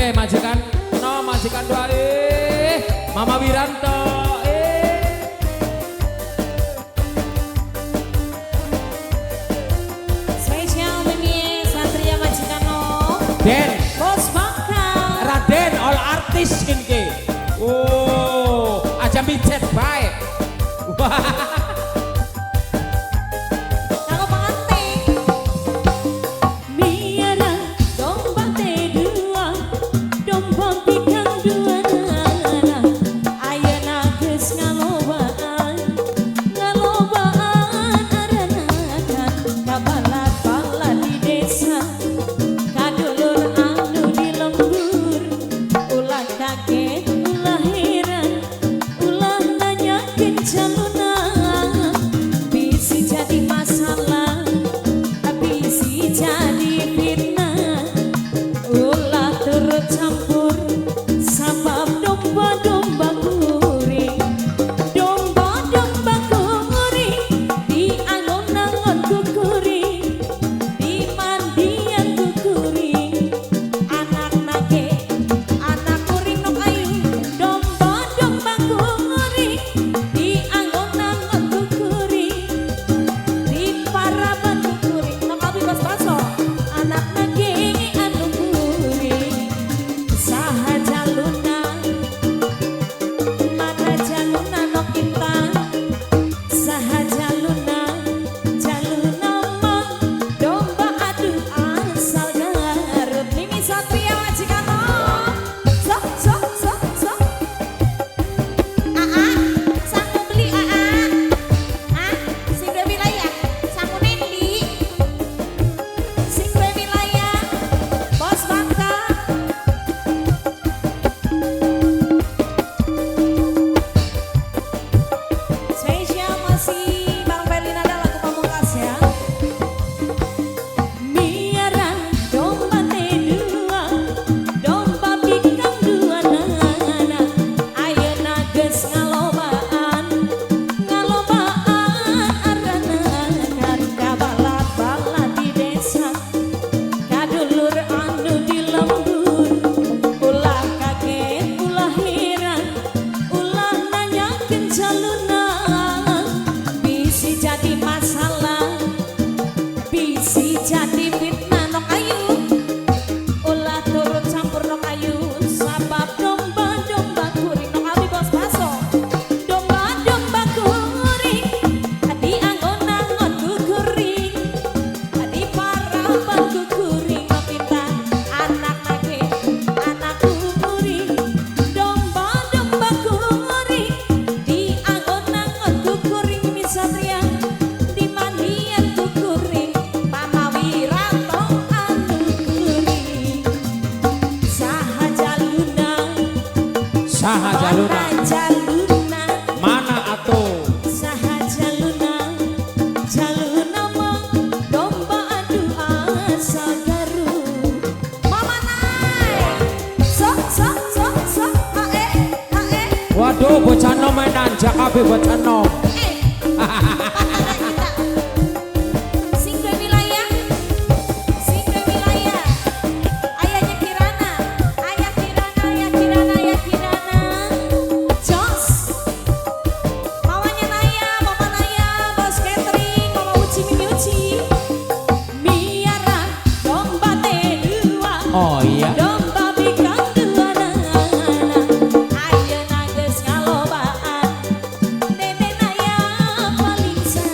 Kabeh majikan no, majikan doa Mama Wiranto Spesial Mimi Satria majikan no. Den Bos Bangka Raden all artis kinke. Oh, aja micet bae. Wah. Kanggo pengantin. Miara domba teh dua, domba pikang dua nana. Ayeuna geus ngalobaan, ngalobaan aranakan kabalat-balat di desa. Kadulur anu di lembur, ulah kaget, ulah heran, ulah nanyakeun jaluna. Bisi jadi masalah, bisi jadi fitnah. Ulah turut campur, sabab domba-domba kuring, domba-domba kuring, diangon-angon ku kuring, dimandian ku kuring. Anak nage, anak kuring nok ayu, domba-domba kuring, diangon-angon ku kuring, diparaban ku kuring. Nok abi bos baso, anak nage anu kuring. Saha jaluna, mana jaluna nok intan, saha jaluna, jaluna mah domba aduh asal Garut. Mimi Satria majikan no. Sok sok sok sok. Aa, sangu beli aa. Ah, sing duwe wilayah, sangu nendi? Sing duwe wilayah, Bos Bangka. Spesial masih Bang Felinada lagu pamungkas ya. Miara domba teh dua, domba bikang dua nana. Ayeuna geus ngalobaan, ngalobaan aranakan kabalat-balat di desa. Kadulur anu di lembur, ulah kaget, ulah heran, ulah nanyakeun jaluna. Bisi jadi masalah, bisi jadi fitnah nok ayu. Ulah turut campur nok ayu, sabab domba-domba kuring nok abi bos baso. Domba-domba kuring, diangon-angon ku kuring, diparaban ku kuring nok intan. Anak nage, anak kuring, domba-domba kuring, diangon-angon ku kuring. Mimi Satria, dimandian ku kuring, Mama Wiranto anu kuring. Saha jaluna, Saha jaluna? Mana jaluna, Mana atuh? saha jaluna, jaluna mah domba aduh asal Garut. Mama naik, sok sok sok sok, hae hae, Waduh, bocah nom main nanjak kabeh bocah nom. eh, pantangan kita. Sing duwe wilayah, sing duwe wilayah. Ayahnya Kirana, ayah Kirana, ayah Kirana, ayah Kirana. Jos. Mamanya Naya, Mama Naya, Bos Catering, Mama Uci, Mimi Uci. Miara domba teh dua. Oh iya. Domba bikang dua nana. Ayeuna geus ngalobaan. Nene Naya paling sayang.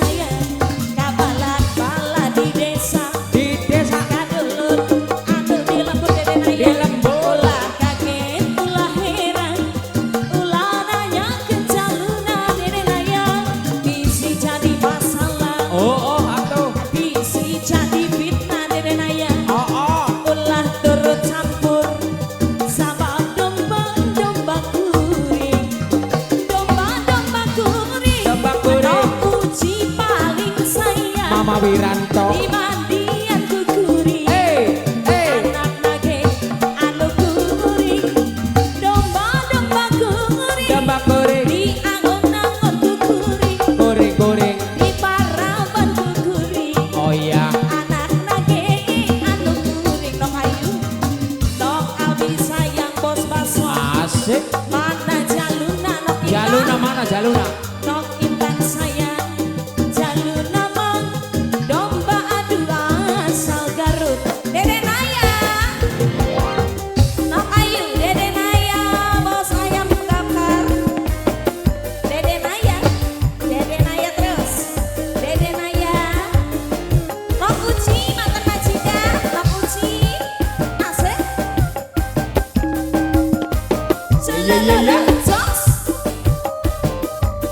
Iya, iya, iya. Jos.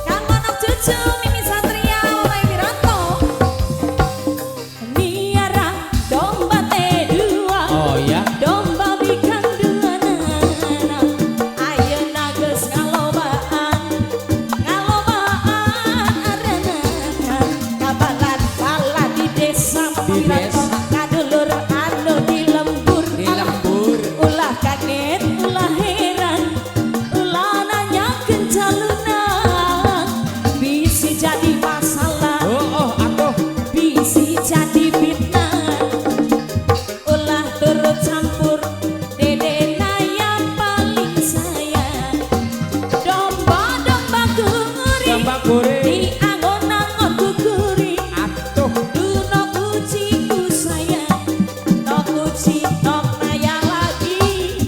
Kang Monok cucu Mimi Satria Mama Wiranto. Miara domba teh dua. Oh iya. Domba bikang dua nana. Ayeuna geus ngalobaan. Ngalobaan aranana. Kabalat-balat di desa Mama Di Wiranto. desa. Kadulur anu di lembur. Di lembur. Ulah kaget, ulah heran, ulah nanyakeun jaluna. Bisi jadi masalah, Oh oh atuh. bisi jadi fitnah. Ulah turut campur, dedena yang paling sayang. Domba-domba kuring, Domba kuring. di angon-angon kukuring. Atuh. Du no kuci ku sayang, no kuci nok naya lagi.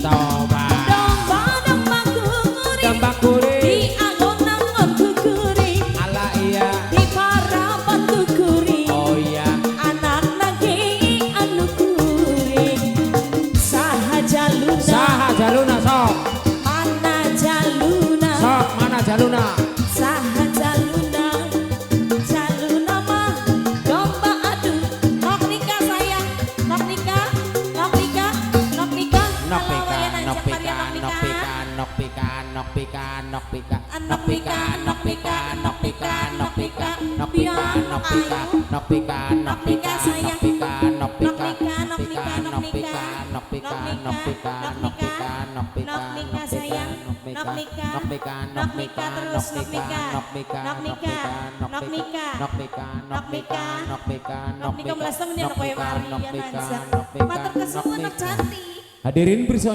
Toba. Domba-domba kuring, Domba kuring. di angon-angon kukuring, Ala iya. di parapan kukuring. Oh iya. Anak nage anu kuring, saha jaluna, Saha jaluna sok. mana jaluna, Sok mana jaluna? saha jaluna, jaluna mah domba aduh. Nok nikah sayang, nok nikah, nok nikah, nok nikah. Nok Halo, pika, wayan nok anjak pika, Maria, nok nok nikah. pika, nok pika, nok pika, nok pika, Nok pika, nok pika, nok pika, nok pika, nok pika, nok pika, ayo. nok pika, nok Nok pika, nikah, sayang. nok pika, nok Nok pika, nikah, nok nok pika, nikah, nok nok pika, nikah. nok pika, Nok nok pika, nikah, nok pika, nok pika, nok nikah, sayang. nok pika, Nok nikah, nok pika, nok nok nikah pika, terus, nok nok pika, nikah. nok pika, Nok nok nikah, pika, nok nok pika, nikah. nok pika, Nok nok pika, nikah. nok pika, Nok nok nikah pika, belas temen nok kowe pika, Maria nok pika, Nanza. nok pika, Matur nok kesuwun nok pika. cantik. Hadirin pirsa.